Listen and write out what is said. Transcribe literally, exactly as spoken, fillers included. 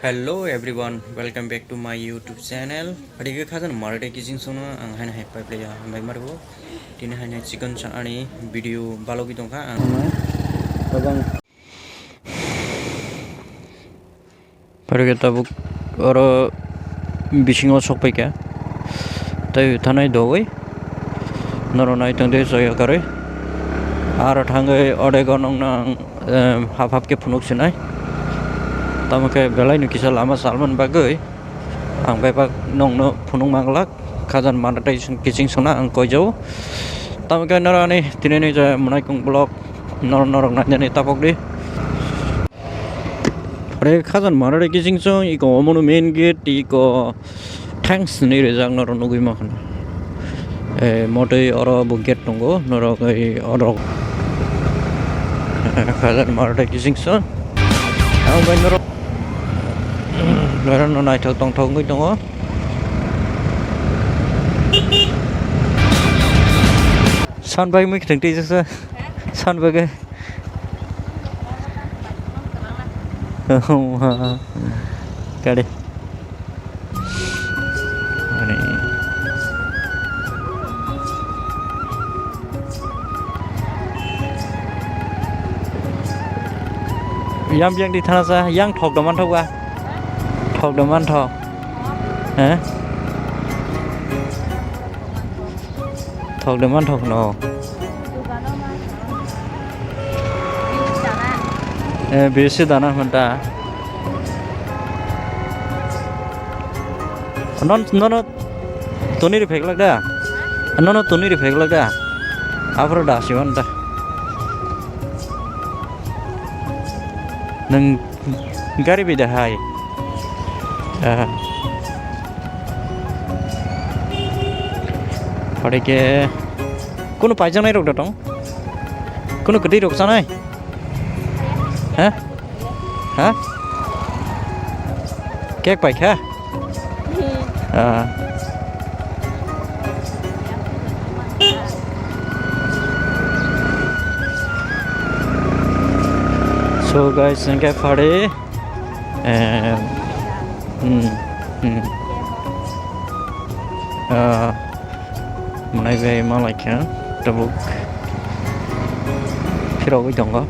Hello everyone, welcome back to my YouTube channel. Phaidi khe khajani marathai kiching songno ang haino hai pipe laiya hambai marbo. Tini haino chikon sa ani video balogwi tongkha ang. Tabang. Phaidi khe tabuk oro bisingo sokpaikha. Tei thanai dogwi. Norok nai tongdi soya karwi. Aro thangwi odego nokno ang, em, hap hap khe phunuk sinai. Tamo khe belai no kisa lama salmani bagwi ang bebak nokno phunuk manglak. Khajani marathai kiching songno ang koijao. Tamo khe norok ani tinini je mwnaikung vlog norok norok nainani tabukdi. Ore khajani marathai kiching song iko omono main gate iko thanks hinwi rijak norok nugwi mankha. Eh, motwi oro bo gate tongo norok ei oro khajani marathai kiching song. Ang bai norok norokno naithok tongthok wngwi tongo. San bai mui khwtwng twijak sa. San bai. Kare. Ani. Yang biang di thana sa, yang thok da man thok ba. Thok da man thok. He? Thok de man thok no. Eh, bisi dana hwnta. Non, non, toni ri pheklak da. Non, toni ri pheklak da. Aphuru da siwan da. Nang gari bida hai. Ah. Phaidi khe kunu paijaknai rok da tong? Kunu kwtwi rok chanai? Ha? Ha? Cake paikha? Ah. So guys, hingke phaidi, eh, hmm, hmm. Ah, mwnai bai ma laikha, tabuk phirogwi tongo.